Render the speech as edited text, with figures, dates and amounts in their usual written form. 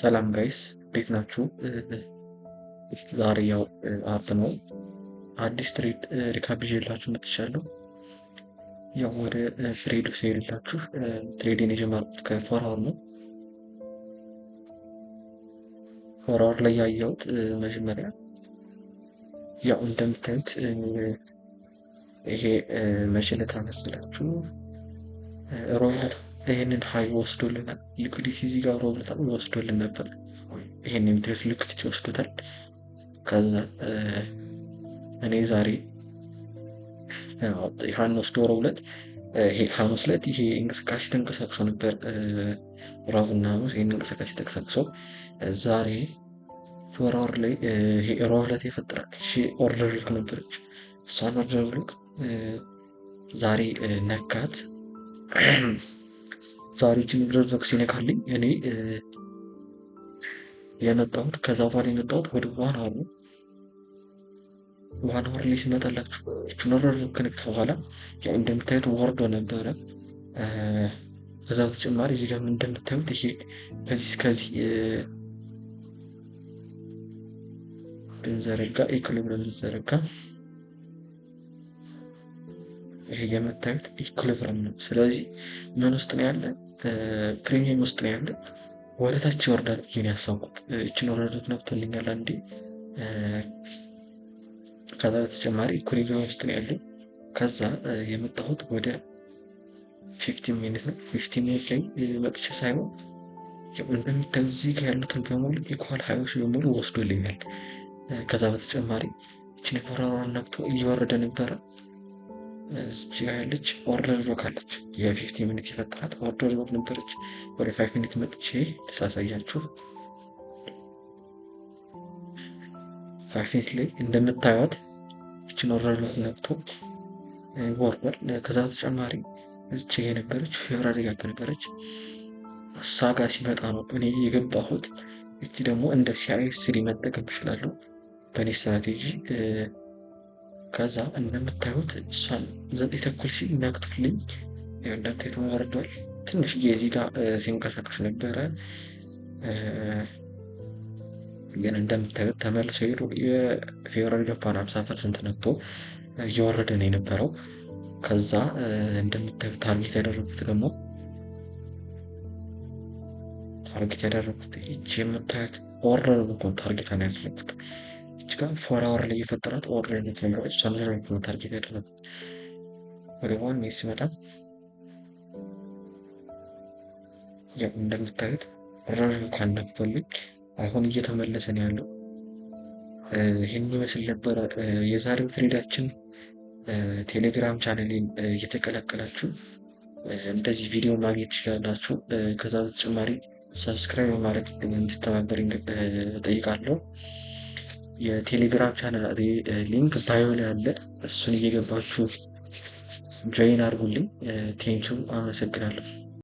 ሰላም guys፣ እንዴት ናችሁ? ዛሬ ያው አርብ ነው። አዲስ trade recap ይዤላችሁ መጥቻለሁ። ያው ወደ trade ኡ ሲሄድላችሁ trade ን የጀመርኩት ከ 4 hour ነው። 4 hour ላይ ያየሁት መጀመሪያ ያው እንደምታዩት ይሄ መቼ ዕለት መሰላችሁ? ሮብ ዕለት ይህንን high ወስዶልናል። Liquidity እዚህ ጋር ሮብ ዕለት ወስዶልን ነበር። ይሄን የምታዩት liquidity ወስዶታል። ከዛ እኔ ዛሬ ያን ወስዶ ሮብ ዕለት፣ ይሄ ሐሙስ ዕለት ይሄ እንቅስቃሴ ተንቀሳቅሶ ነበር። ሮብና ሐሙስ ይሄን እንቅስቃሴ ተንቀሳቅሶ ዛሬ 4 hour ላይ ይሄ ሮብ ዕለት የፈጠራት order block ነበረች። እሷን order block ዛሬ ነካት። ዛሬ ይችን order block ሲነካልኝ እኔ የመጣሁት ከዛ በኋላ የመጣሁት ወደ 1 hour ነው። 1 hour ላይ ሲመጣላችሁ ይችን order block ከነካ በኋላ ያው እንደምታዩት ወርዶ ነበረ። ከዛ በተጨማሪ እዚህ ጋር እንደምታዩት ይሄ ከዚህ እስከዚህ ብንዘረጋ፣ equilibrium ብንዘረጋ ይሄ የምታዩት equilibrium ነው። ስለዚህ ምን ውስጥ ነው ያለ? Premium ውስጥ ነው ያለ። ወደ ታች ይወርዳል ብዬ ነው ያሰብኩት። ይችን order ነክቶልኛል አንዴ። ከዛ በተጨማሪ equilibrium ውስጥ ነው ያለው። ከዛ የመጣሁት ወደ 15 minute ነው። 15 minute ላይ መጥቼ ሳይሆን እንደምታዩት እዚህ ጋር ያሉትን በሙሉ equal high ኦች በሙሉ ወስዶልኛል። ከዛ በተጨማሪ ይችን 4 hour ነክቶ እየወረደ ነበረ። እዚህ ጋር ያለች order block አለች። የ 15 minute የፈጠራት order block ነበረች። ወደ 5 minute መጥቼ ልሳሳያችሁ። 5 minute ላይ እንደምታዩት ይችን order block ነክቶ ወርዷል። ከዛ በተጨማሪ እዚች የነበረች fair value gap ነበረች። እሷ ጋር ሲመጣ ነው እኔ የገባሁት። እቺ ደግሞ እንደ CISD መጠቀም እችላለሁ በእኔ ስትራቴጂ። ከዛ እንደምታዩት እሷን 9:30 ሲል ነክቶልኝ እንደምታዩት ወርዷል። ትንሽ እዚህ ጋር ሲንቀሳቀስ ነበረ፣ ግን እንደምታዩት ተመልሶ ሄዶ የ fair value gap ን 50% ነክቶ እየወረደ ነው የነበረው። ከዛ እንደምታዩት target ያደረጉት ይቺ የምታዩት order block ን target ነው ያደረጉት። ይቺ ጋር 4 hour ላይ የፈጠራት order block ነበረች። እሷን ነው target ያደረጉት። ወደ 1 minute ሲመጣ ያው እንደምታዩት order block ን ነክቶልኝ አሁን እየተመለሰ ነው ያለው። ይህን ይመስል ነበረ የዛሬው trade ኣችን። ቴሌግራም ቻናሌን እየተቀላቀላችሁ እንደዚህ ቪዲዮ ማግኘት ትችላላችሁ። ከዛ በተጨማሪ subscribe በማድረግ እንድተባበሩኝ እጠይቃለሁ። የቴሌግራም channel link bio ላይ አለ። እሱን እየገባችሁ join አድርጉልኝ። Thank you፣ አመሰግናለሁ።